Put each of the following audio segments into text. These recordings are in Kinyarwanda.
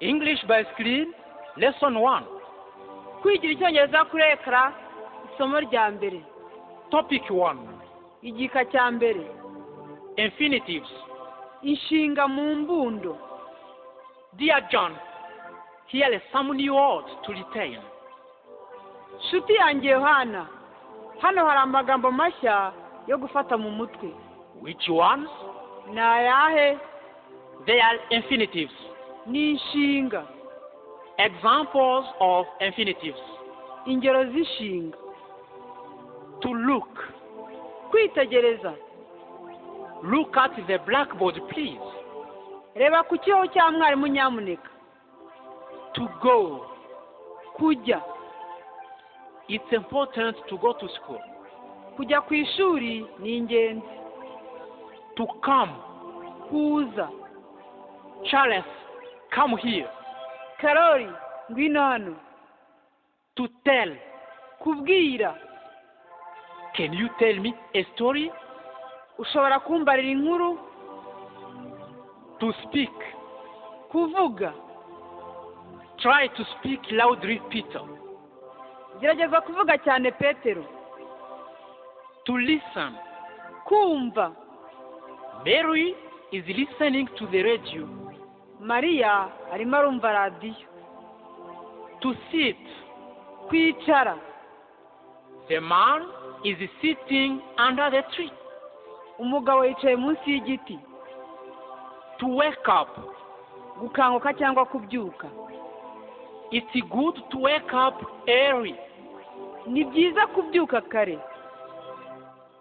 English by screen, lesson 1. Kwigira icyongereza kuri ekara, isomo rya mbere. Topic 1. Igika cya mbere. Infinitives. Inshinga mu mbundo. Dear John, here are some new words to retain. Nshuti yanjye Yohana, hano hari amagambo mashya yo gufata mu mutwe. Which ones? Ni ayahe? They are infinitives. Ni inshinga. Examples of infinitives. Ingero z'inshinga. To look. Kwitegereza. Look at the blackboard, please. Reba ku kibaho cya mwarimu nyamuneka. To go. Kujya. It's important to go to school. Kujya ku ishuri ni ingenzi. To come. Kuza. Charles, come here. Karori, ngwino hano. To tell. Kubwira. Can you tell me a story? Ushobora kumbarira inkuru? To speak. Kuvuga. Try to speak loudly, Peter. Gerageza kuvuga cyane, Petero. To listen. Kumva. Mary is listening to the radio. Mariya arimo arumva radiyo. To sit. Kwicara. The man is sitting under the tree. Umugabo yicaye munsi y'igiti. To wake up. Gukanguka cyangwa kubyuka. It's good to wake up early. Ni byiza kubyuka kare.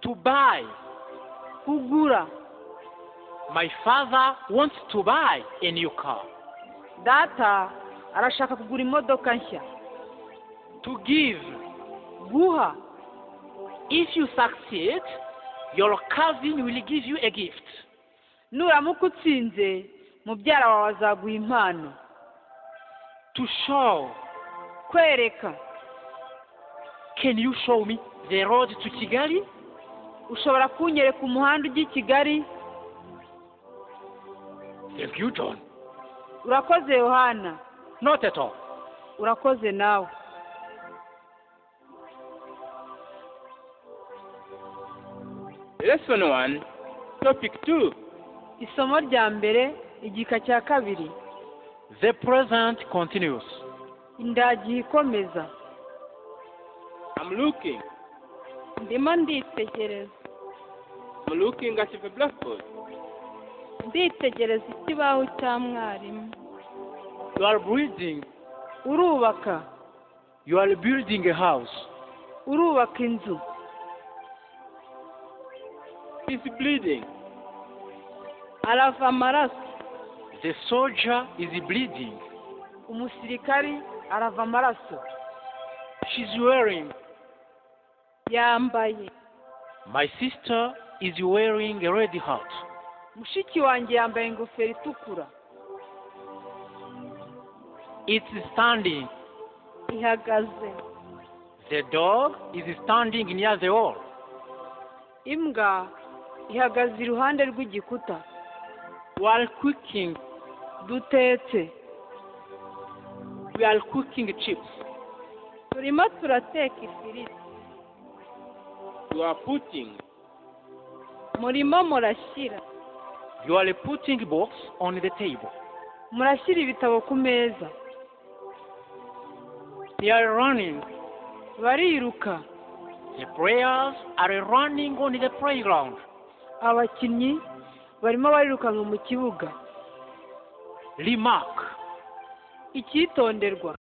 To buy. Kugura. My father wants to buy a new car. Data arashaka kugura imodoka nshya. To give. Guha. If you succeed, your cousin will give you a gift. Nuramuka utsinze, mubyara wawe azaguha impano. To show. Kwereka. Can you show me the road to Kigali? Ushobora kunyereka umuhanda ujya i Kigali? Thank you, John. Urakoze, Yohana. Not at all. Urakoze nawe. Lesson 1, Topic 2. Isomo rya mbere, igika cya kabiri. The present continuous. Indagihe ikomeza. I'm looking. Ndimo nditegereza. I'm looking at the blackboard. Nditegereza ikibaho cya mwarimu. You are building. Urubaka. You are building a house. Urubaka inzu. He's bleeding. Arava amaraso. The soldier is bleeding. Umusirikari arava amaraso. She's wearing. Yambaye. My sister is wearing a red hat. Mushiki wanjye yambaye ingofero itukura. It's standing. Ihagaze. The dog is standing near the wall. Imbwa ihagaze iruhande rw'igikuta. We are cooking. Dutetse. We are cooking chips. Turimo turateka ifiriti. You are putting. Murimo murashyira. You are putting books on the table. Murashyira ibitabo ku meza. They are running. Bariruka. The players are running on the playground. Abakinnyi barimo barirukanka mu kibuga. Remark. Icyitonderwa.